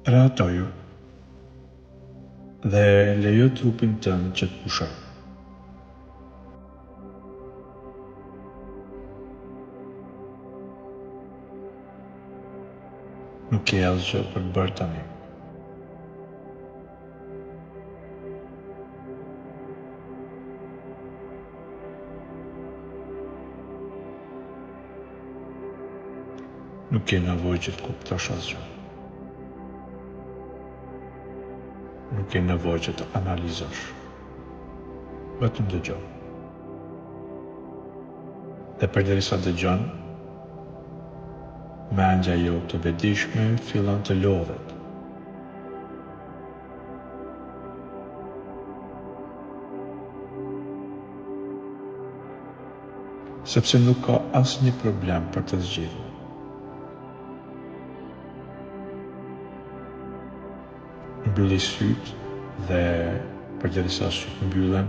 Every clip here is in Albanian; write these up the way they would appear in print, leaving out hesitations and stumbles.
Rehatoju dhe lejo trupin tënd që të pushojë. Nuk ke asgjë për të bërë tani. Nuk ke nevojë që të kuptosh asgjë. Nuk ke nevojë që të analizosh. Vetëm dëgjo. Dhe përderisa dëgjon, mendja jote e vetëdijshme fillon të lodhet. Sepse nuk ka asnjë problem për të zgjidhur. Mbylli sytë dhe përderisa sytë mbyllen,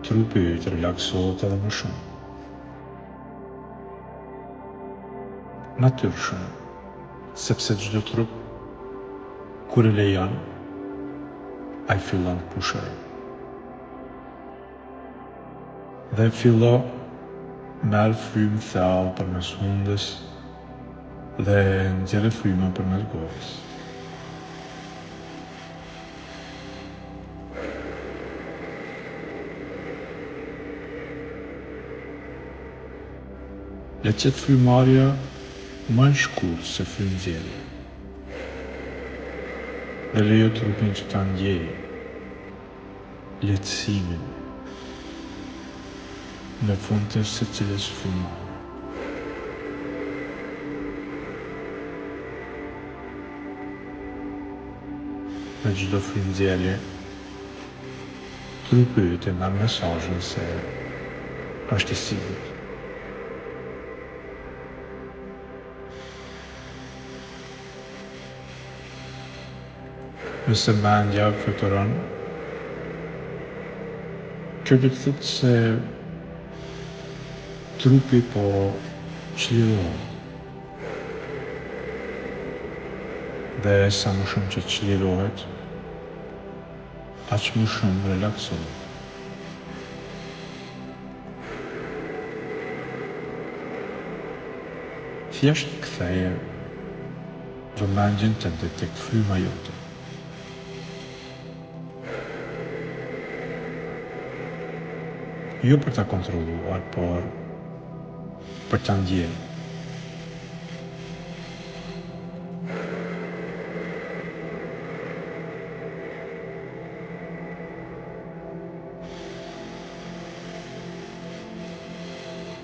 trupi yt relaksohet edhe më shumë. Natyrshëm, sepse çdo trup kur e lejon, ai fillon të pushojë. Dhe fillo merr frymë thellë përmes hundës dhe nxjerre frymën përmes gojës. Le të jetë frymëmarrja më e shkurtë se frymënxjerrja. Dhe lejo trupin që ta ndjejë lehtësimin në fund të secilës frymëmarrje. Me çdo frymënxjerrje, trupi yt e merr mesazhin se është i sigurt. Nëse mendja fluturon, kjo do të thotë se trupi po çlirohet. Dhe sa më shumë që çlirohet, aq më shumë relaksohet. Thjesht ktheje vëmendjen tënde tek fryma jote. Jo për ta kontrolluar, por për ta ndjerë.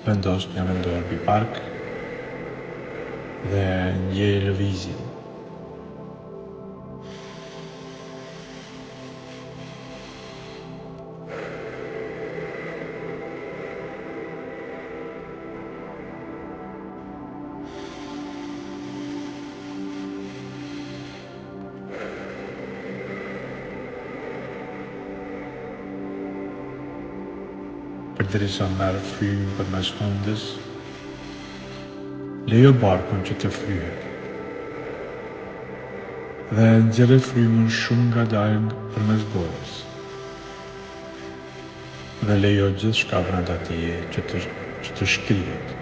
Vendos njërën dorë mbi bark dhe ndjeje lëvizjen. Përderisa merr frymë përmes hundës, lejo barkun që të fryhet dhe nxjerre frymën shumë ngadalë përmes gojës dhe lejo gjithçka brenda teje që të që të shkrihet.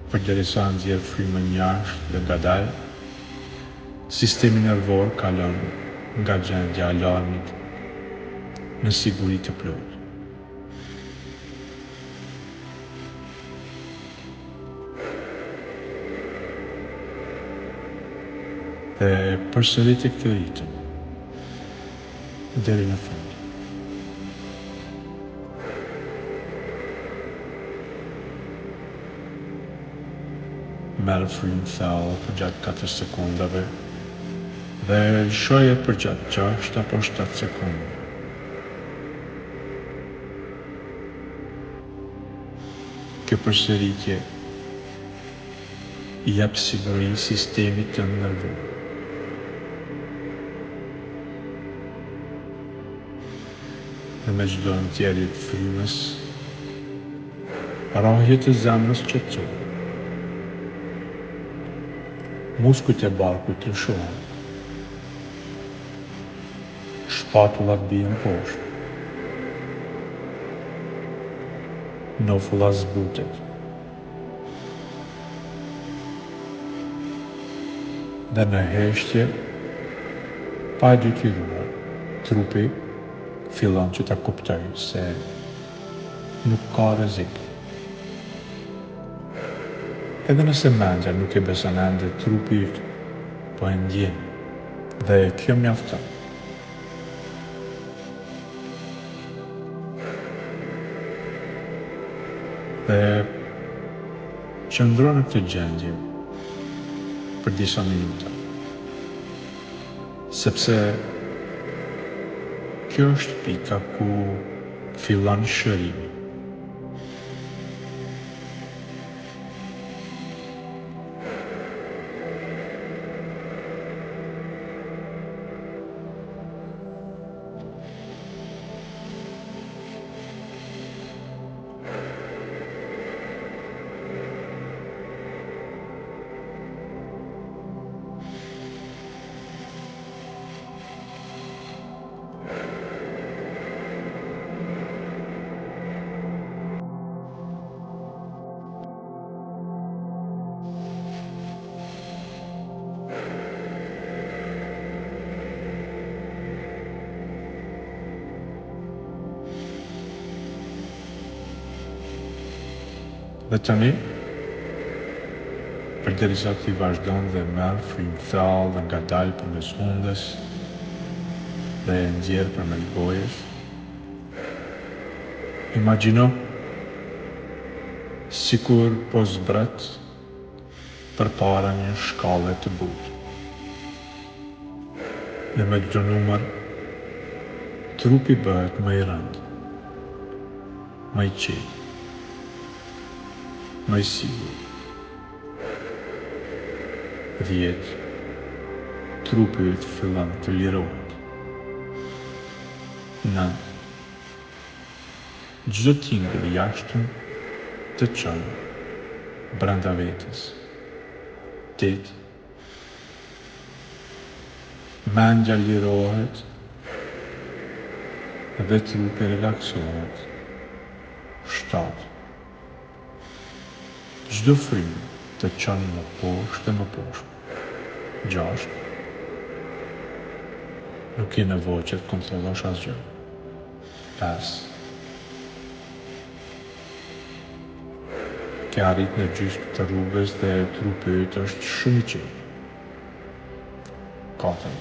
Përderisa nxjerr frymën jashtë dhe ngadalë, sistemi nervor kalon nga gjendja e alarmit në siguri të plotë. Dhe përsërite këtë ritëm deri në fund. Merr frymë thellë përgjatë 4 sekondave dhe lëshoje përgjatë 6 apo 7 sekondave. Kjo përsëritje i jep siguri sistemit tënd nervor. Dhe me çdo nxjerrje të frymës, rrahjet e zemrës qetësohen. Muskujt e barkut lëshohen. Shpatullat bien poshtë. Nofulla zbutet. Dhe në heshtje, pa e detyruar, trupi fillon që ta kuptojë se nuk ka rrezik. Edhe nëse mendja nuk e beson ende, trupi yt po e ndjen dhe kjo mjafton. Dhe qëndro në këtë gjendje për disa minuta. Sepse kjo është pika ku fillon shërimi. Dhe tani, përderisa ti vazhdon dhe merr frymë thellë dhe ngadalë përmes hundës dhe e nxjerr përmes gojës, imagjino sikur po zbret përpara një shkalle të butë. Dhe me çdo numër, trupi bëhet më i rëndë, më i qetë, më i sigurt. 10. Trupi yt fillon të lirohet. 9. Çdo tingull i jashtëm të çon brenda vetes. 8. Mendja lirohet dhe trupi relaksohet. 7. Çdo frymë të çon më poshtë dhe më poshtë. 6. Nuk ke nevojë që të kontrollosh asgjë. 5. Ke arrit në gjysmë të rrugës dhe trupi yt është shumë i qetë. 4.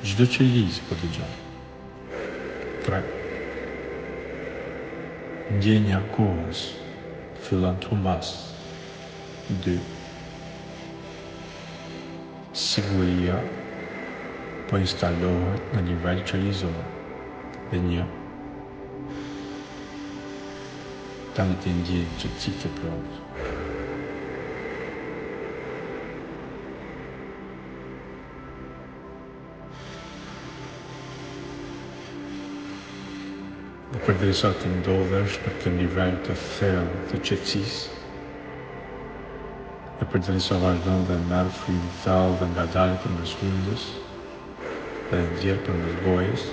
Çdo qelizë po dëgjon. 3. Ndjenja e kohës fillon të humbasë. 2. Siguria po instalohet në nivel qelizor. Dhe 1. Tani ti ndjen qetësi të plotë. Dhe përderisa ti ndodhesh në këtë nivel të thellë të qetësisë, dhe përderisa vazhdon dhe merr frymë thellë dhe ngadalë përmes hundës dhe e nxjerr përmes gojës,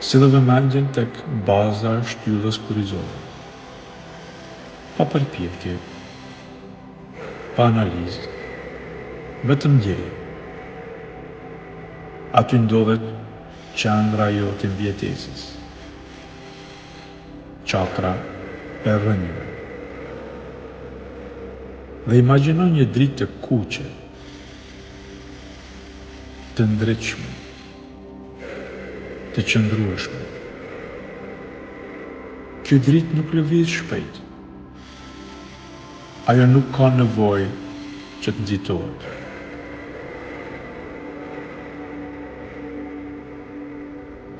sille vëmendjen tek baza e shtyllës kurrizore. Pa përpjekje, pa analizë, vetëm ndjeje. Aty ndodhet qendra jote e mbijetesës, çakra e rrënjëve. Dhe imagjino një dritë të kuqe, të ndritshme, të qëndrueshme. Kjo dritë nuk lëviz shpejt. Ajo nuk ka nevojë që të nxitohet.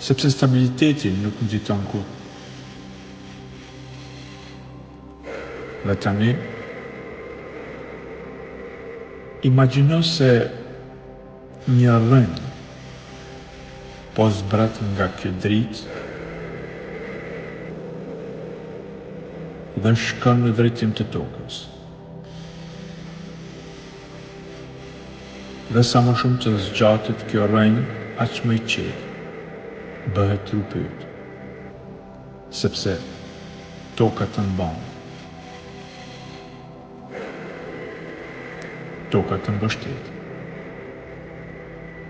Sepse stabiliteti nuk nxiton kurrë. Dhe tani, imagjino se një rrënjë. Po zbret nga kjo dritë dhe shkon në drejtim të tokës. Dhe sa më shumë të zgjatet kjo rrënjë, aq më i qetë bëhet trupi yt. Sepse toka të mban. Toka të mbështet.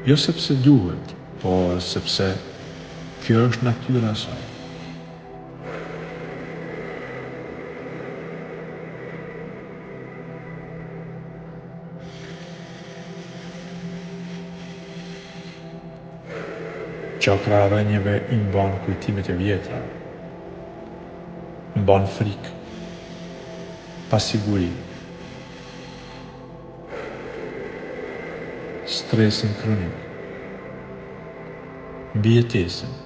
Jo sepse duhet, por sepse kjo është natyra e saj. Çakra e rrënjëve i mban kujtimet e vjetra. Mban frikë, pasiguri, stresin kronik, mbijetesën.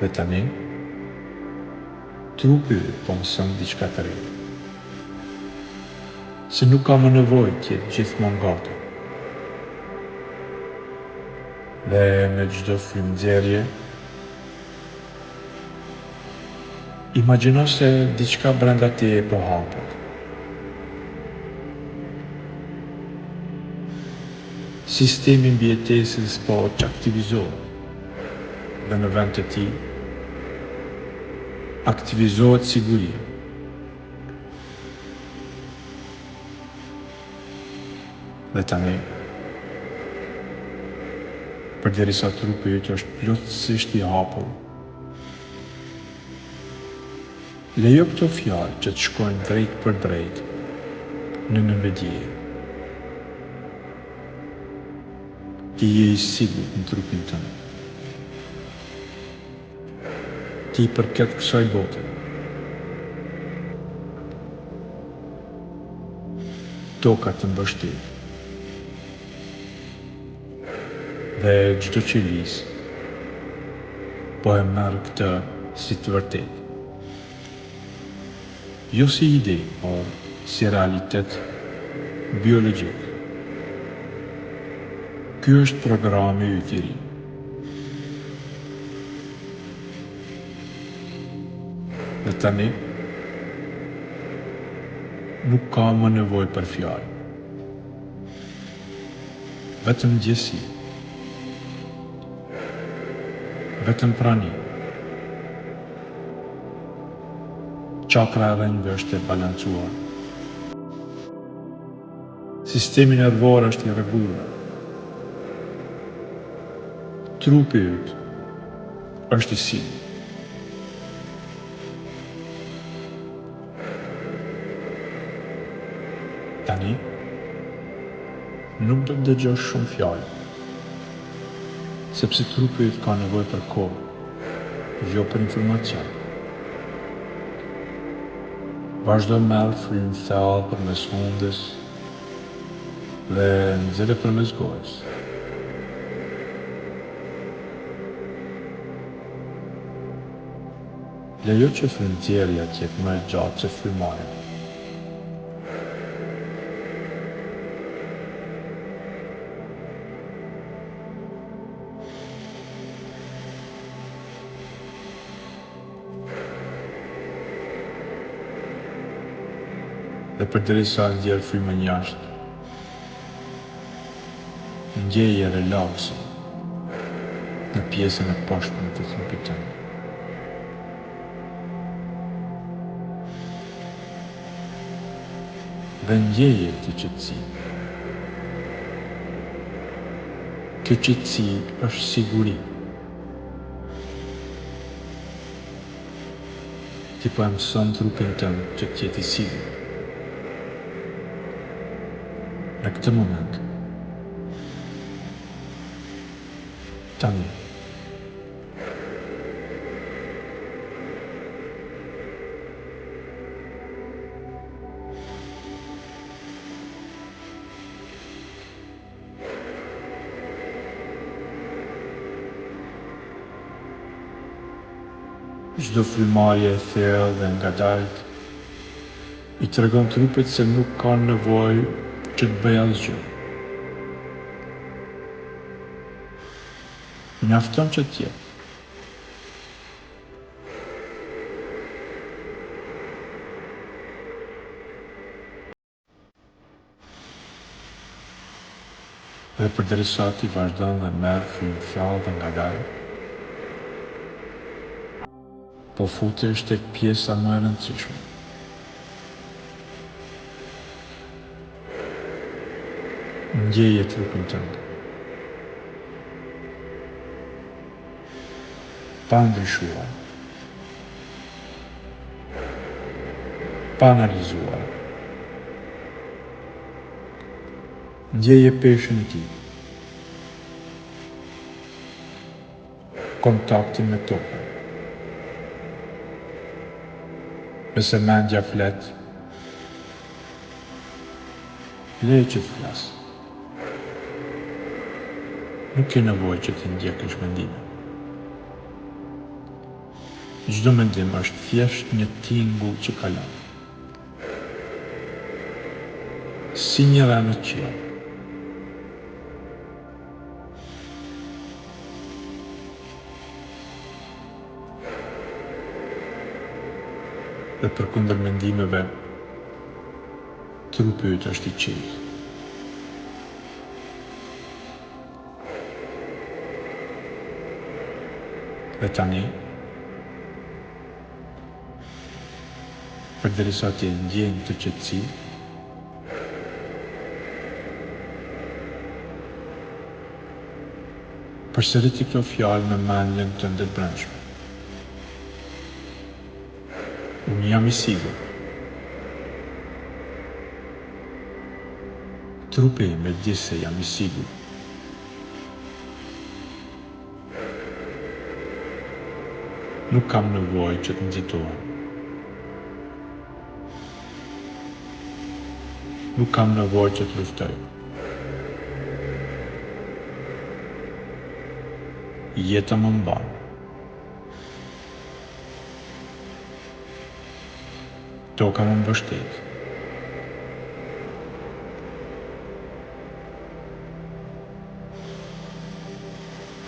Dhe tani, trupi yt po mëson diçka të re. Se nuk ka më nevojë të jetë gjithmonë gati. Dhe me çdo frymënxjerrje, imagjino se diçka brenda teje po hapet. Sistemi i mbijetesës po çaktivizohet dhe në vend të tij aktivizohet siguria. Dhe tani, përderisa trupi yt është plotësisht i hapur, lejo këto fjalë që të shkojnë drejtpërdrejt në nënvetëdije. Ti je i sigurt në trupin tënd. Ti i përket kësaj bote. Toka të mbështet. Dhe çdo qelizë po e merr këtë si të vërtetë. Jo si ide, por si realitet biologjik. Ky është programi yt i ri. Dhe tani, nuk ka më nevojë për fjalë. Vetëm ndjesi. Vetëm prani. Çakra e rrënjëve është e balancuar. Sistemi nervor është i rregulluar. Trupi yt është i sigurt. Tani nuk do të dëgjosh shumë fjalë, sepse trupi yt ka nevojë për kohë, jo për informacion. Vazhdo merr frymë thellë përmes hundës dhe nxirre përmes gojës. Lejo që frymënxjerrja të jetë më e gjatë se frymëmarrja. Dhe përderisa nxjerr frymën jashtë, ndjeje relaksin në pjesën e poshtme të trupit tënd. Dhe ndjeje këtë qetësi. Kjo qetësi është siguri. Ti po e mëson trupin tënd që të jetë i sigurt. Në këtë moment. Tani. Çdo frymëmarrje e thellë dhe e ngadaltë i tregon trupit se nuk ka nevojë që të bëjë asgjë. Mjafton që të jetë. Dhe përderisa ti vazhdon dhe merr frymë thellë dhe ngadalë, po futesh tek pjesa më e rëndësishme. Ndjeje trupin tënd. Pa ndryshuar. Pa analizuar. Ndjeje peshën e tij. Kontaktin me tokën. Nëse mendja flet, leje që të flasë. Nuk ke nevojë që t'i ndjekësh mendimet. Çdo mendim është thjesht një tingull që kalon. Si një re në qiell. Dhe përkundër mendimeve, trupi yt është i qetë. Dhe tani, Përderisa ti e ndjen këtë qetësi, përsëriti këto fjalë me mendjen tënde të brendshme. Unë jam i sigurt. Trupi im e di se jam i sigurt. Nuk kam nevojë që të nxitohem. Nuk kam nevojë që të luftoj. Jeta më mban. Toka më mbështet.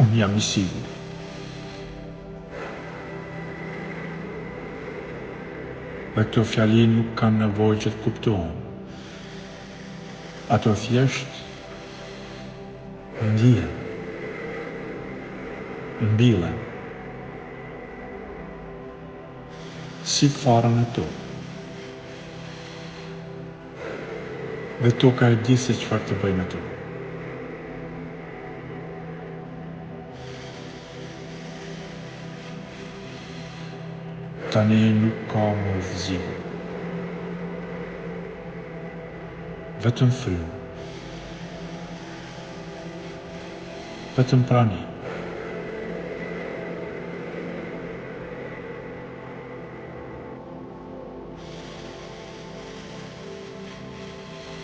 Unë jam i sigurt. Dhe këto fjali nuk kanë nevojë që të kuptohen. Ato thjesht ndihen. Mbillen. Si fara në tokë. Dhe toka e di se çfarë të bëjë me to. Tani nuk ka më udhëzime. Vetëm frymë. Vetëm prani.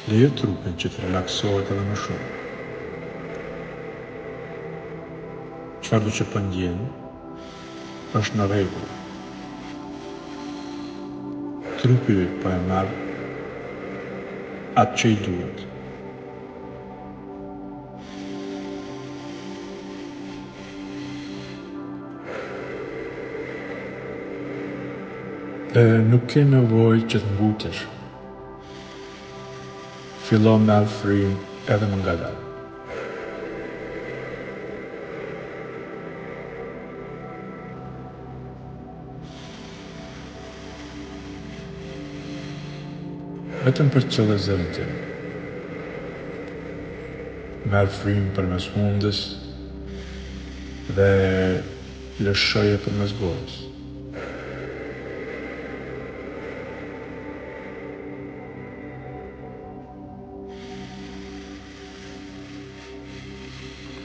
Lejo trupin që të relaksohet edhe më shumë. Çfarëdo që po ndjen, është në rregull. Trupi yt po e merr atë që i duhet. Dhe nuk ke nevojë që të ngutesh. Fillo merr frymë edhe më ngadalë. Vetëm përcille zërin tim. Merr frymë përmes hundës dhe lëshoje përmes gojës.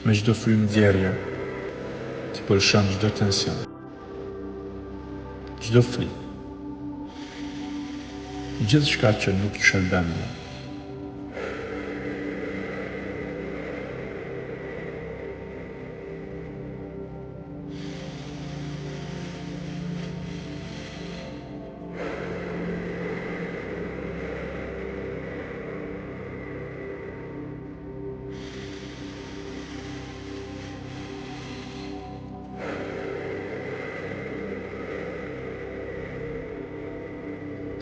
Me çdo frymënxjerrje, ti po lëshon çdo tension. Çdo frikë. Gjithçka që nuk të shërben më.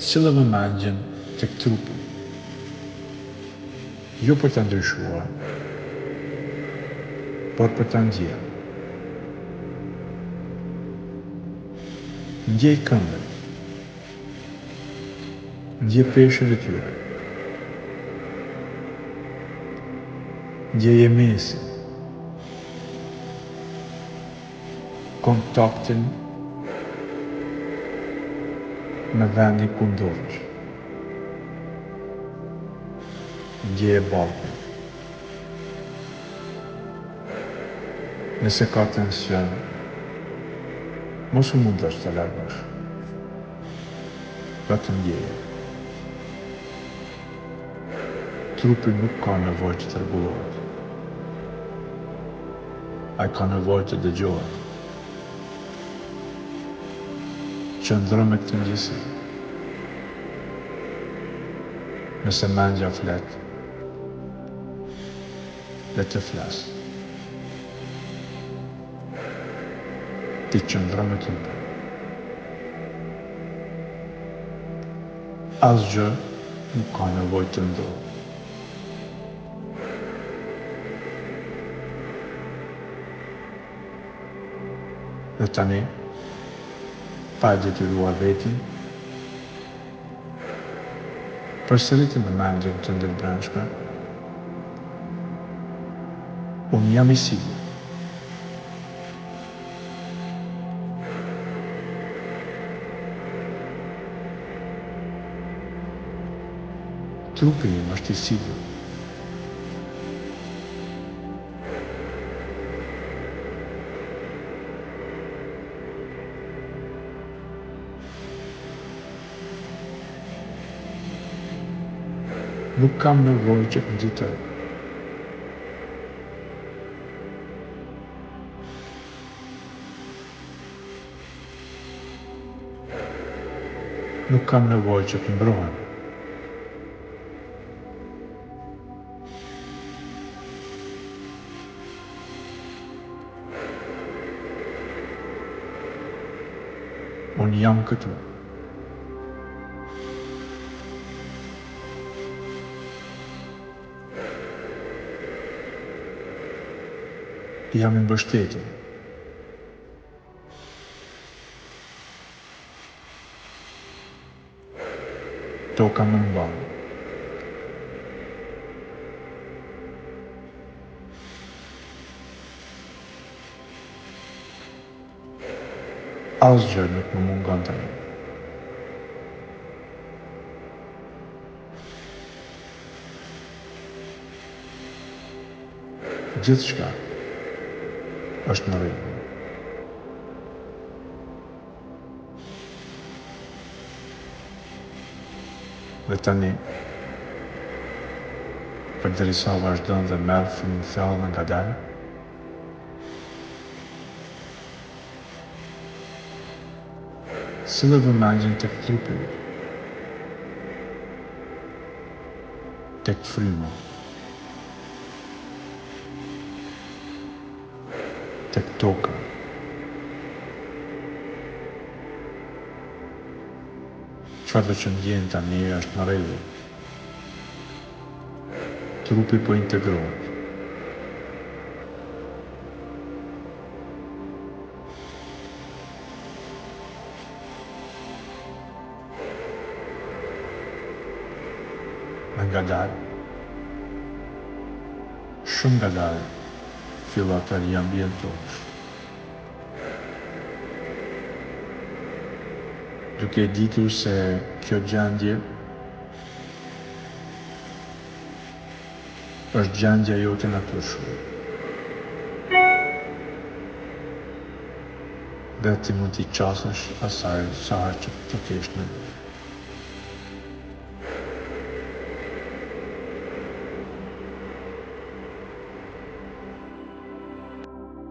Sille vëmendjen tek trupi. Jo për ta ndryshuar, por për ta ndjerë. Ndjej këmbët. Ndje peshën e tyre. Ndjeje mesin. Kontaktin me vendin ku ndodhesh. Ndjeje barkun. Nëse ka tension, mos u mundo që ta largosh. Vetëm ndjeje. Trupi nuk ka nevojë që të rregullohet. Ai ka nevojë të dëgjohet. Qëndro me këtë ndjesi. Nëse mendja flet, le të flasë. Ti qëndro me trupin. Asgjë nuk ka nevojë të ndodhë. Dhe tani, pa e detyruar veten, përsërite me mendjen tënde të brendshme, Unë jam i sigurt. Trupi im është i sigurt. Nuk kam nevojë që të nxitoj. Nuk kam nevojë që të mbrohem. Unë jam këtu. Jam i mbështetur. Toka më mban. Asgjë nuk më mungon tani. Gjithçka është në rregull. Dhe tani, përderisa vazhdon dhe merr frymë thellë dhe ngadalë, sille vëmendjen tek trupi yt, tek fryma, tek toka. Çfarëdo që ndjen tani është në rregull. Trupi po integrohet. Dhe ngadalë, shumë ngadalë, fillo të riambientohesh. Duke e ditur se kjo gjendje është gjendja jote e natyrshme. Dhe ti mund t'i qasesh asaj sa herë që të kesh nevojë.